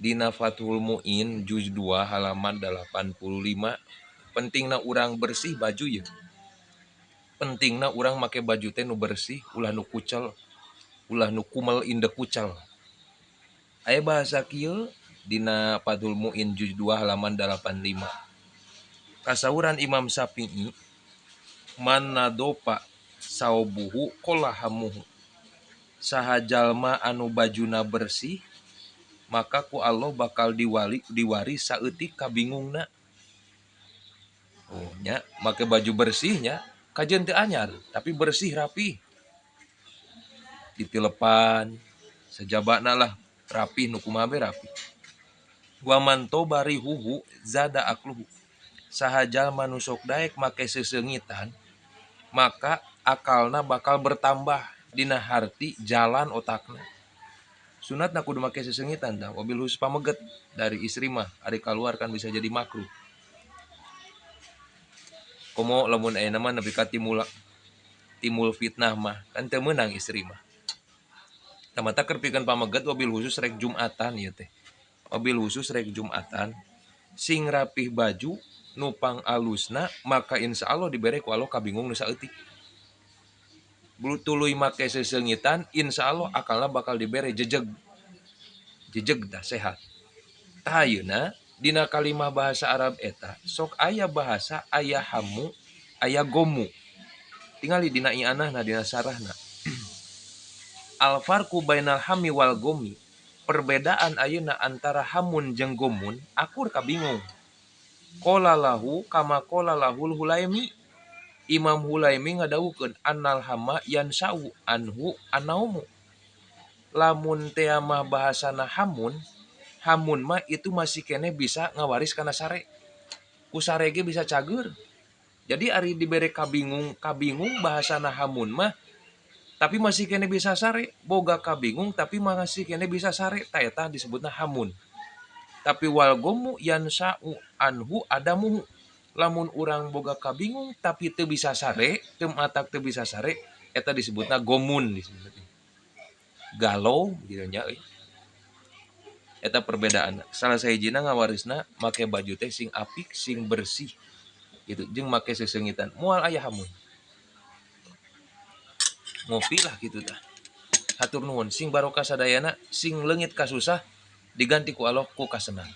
Dina Fathul Muin juz 2 halaman 85, pentingna urang bersih baju ya. Pentingna urang make baju teh nu bersih, ulah nu kucel, ulah nu kumel inde kucel. Aya bahasa kieu dina Fathul Muin juz 2 halaman 85. Kasauran Imam Syafi'i, man nadopa saubuhu qalla hammuhu. Saha jalma anu bajuna bersih, maka ku Allah bakal diwari saeutik kabingungna. Oh nya, make baju bersihnya kajeun teu anyar tapi bersih rapi. Ditilepan sajabana lah rapi, nu kumaha be rapi. Wa man toba rihuhu zada akluhu. Saha jalma nu sok daek make seseungitan, maka akalna bakal bertambah dina harti jalan otakna. Sunatna kudu make seseungitan tah, wabil khusus pameget dari istri mah ari kaluar kan bisa jadi makruh. Komo lamun ayeuna mah nepi ka timul fitnah mah kan teu meunang istri mah. Tah, mata keur pikeun pameget, wabil khusus rek Jumatan ieu teh. Wabil khusus rek Jumatan sing rapih baju nu pang alusna, maka insya Allah dibere ku Allah kabingung nu saeutik. Tuluy make seseungitan, insya Allah akalna bakal dibere jejeg. Jejeg dah sehat. Tah, ayeuna dina kalimah bahasa Arab eta sok aya bahasa, aya hamu, aya gomu. Tingali dina i'anahna, dina sarahna. Al farqu bainal hami wal gomi. Perbedaan ayeuna antara hamun jeung gomun akur kabingung. Qala lahu kama qala lahul Hulaimi. Imam Hulaimi ngadawukeun annal hama yansa'u anhu annaumu. Lamun tea mah bahasana hamun, hamun mah itu masih keneh bisa ngawaris kana sare. Ku sare ge bisa cager. Jadi ari dibere kabingung, kabingung bahasana hamun mah tapi masih keneh bisa sare, boga kabingung tapi masih keneh bisa sare, tah eta disebutna hamun. Tapi wal gomu yansa'u anhu adamuhu. Lamun urang boga kabingung tapi teu bisa sare, teu matak teu bisa sare, eta disebutna gomun disebutna. Galau gitu nya euy. Eta perbedaan. Salah sahijina ngawarisna make baju teh sing apik, sing bersih gitu, jeung make seseungitan moal aya hamun. Ngopi lah gitu tah. Hatur nuhun, sing barokah sadayana, sing leungit kasusah diganti ku Allah ku kasenang.